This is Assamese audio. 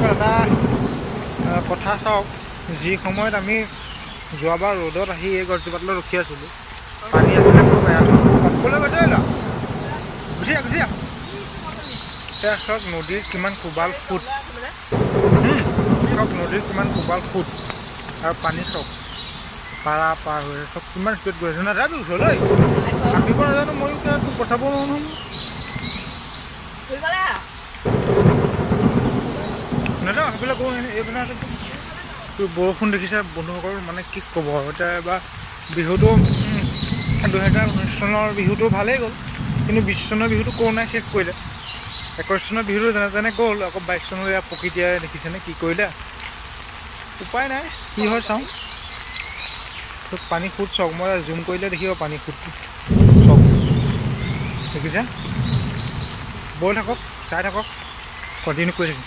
বন্ধুসকল, এটা কথা চাওক, যি সময়ত আমি যোৱাবাৰ ৰ'দত আহি এই গছজোপাতলৈ ৰখি আছিলোঁ, পানী আছিলে খুব। ইয়াত ক'লৈ গৈছে লোৱা? গুচি আহ, গুচি আহ। এতিয়া চাওক, নদীৰ কিমান কোবাল সোঁত। চাওক, নদীৰ কিমান কোবাল সোঁত আৰু পানী চাওক, পাৰা পাৰ হৈ আছে। চব কিমান স্পীড গৈ আছে। নাযাবি ওচৰলৈ, সাঁতুৰিব নাজানো ময়ো, কিয় তোক বচাব নোৱাৰো নহয়। ফুৰিবলে। নাযাওঁ সেইফালে, গৈ এইফালে আছে। তো বৰষুণ দেখিছে বন্ধুসকল, মানে কি ক'ব আৰু। এতিয়া এবাৰ বিহুটো 2019 চনৰ বিহুটো ভালেই গ'ল, কিন্তু 20 চনৰ বিহুটো কৰোণাই শেষ কৰিলে। 21 চনৰ বিহুটো যেনে তেনে গ'ল। আকৌ 22 চনৰ এয়া প্ৰকৃতিয়ে দেখিছেনে কি কৰিলে। উপায় নাই, কি হয় চাওঁ। তো পানী সোঁত চাওক, মই জুম কৰিলে দেখিব পানী সোঁতটো চাওক, দেখিছে? বৈ থাকক, চাই থাকক, কণ্টিনিউ কৰি থাকিম।